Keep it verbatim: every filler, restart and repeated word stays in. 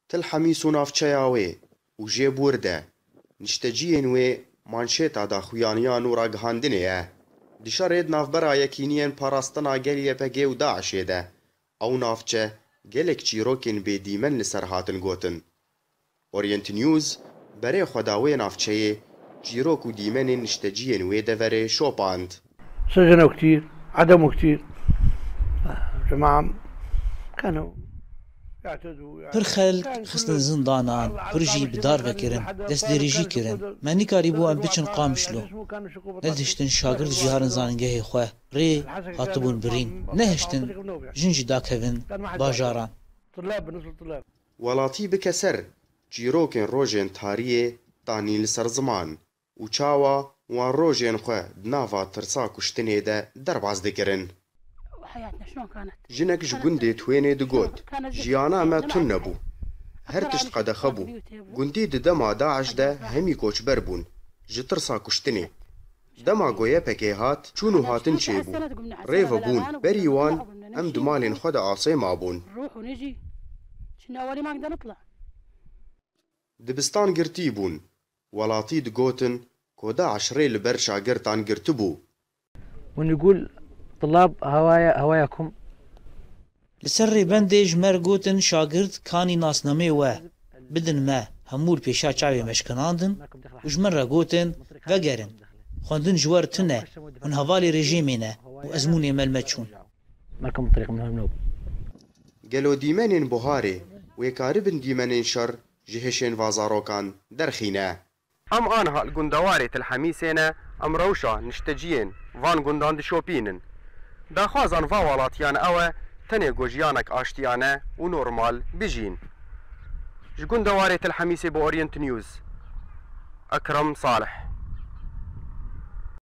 Til Hemîs û navçeya wê û jê bi wir de nişteciyên wê manşêta daxuyaniyan û ragihandinê ye. Di şerê di navbera Yekîniyên Parastina Gel Y P G û DAIŞê de ew navçe gelek çîrokên bêdîmen li ser hatin gotin. Orient News berê xwe da wê navçeyê çîrok û dîmenên nişteciyên wê deverê şopand. سجنوا كتير، عدموا كتير. جماعة كانوا يعتدوا. Pir xelk xistin zindanan, pir jî bi dar vekirin, destdirêjî kirin. Me nikarîbû em biçin Qamişlo. Nedihiştin şagird ji harin zanîngehê xwe. Rê hatibûn birîn. Nehiştin jin jî dakevin bajaran. طلاب بالنسبة للطلاب. Welatî bike ser çîrokên rojên tariyê tanîn li ser ziman û çawa wan rojên xwe di nava tirsa kuştinê de derbas dikirin. حياتنا شلون كانت؟ Jinek ji gundê Twênê digot, jiyana me tune bû. Her tişt qedexe bû. Gundî di dema DAIŞ de hemî koçber bûn. Ji tirsa kuştinê. Dema ku Y P G hat, çûn û hatin çêbû. Rê ve bûn. Berî wan em di malên xwe de asê mabûn. نروح ونجي. كنا أولي ما نقدر نطلع. Dibistan girtî bûn. Welatî digotin ku DAIŞ rê li ber şagirtan girtibû. ونقول طلاب هوايا هواياكم. Li ser rêbendê ji me re gotin şagirt kanî nasnameyê we bidin me, hemû li pêşa çavê me şkinandin û ji min re gotin, vegerin. Xwendin ji we re tune, hûn hevalê rejîmê ne û ezmûnê me li me çûn. ما كان طريق من هنوب. Gelo dîmenên buharê wê karibin dîmenên şer ji hişên va zarokan derxîne? Em aniha li gundewarê Til Hemîsê ne, em rewşa nişteciyên van gundan dişopînin. Daxwazan va welatiyan ew e, tenê ku jiyanek aştiyane û normal bijîn. Ji gundewarê Til Hemîsê bo Orient News, Ekrem Salih.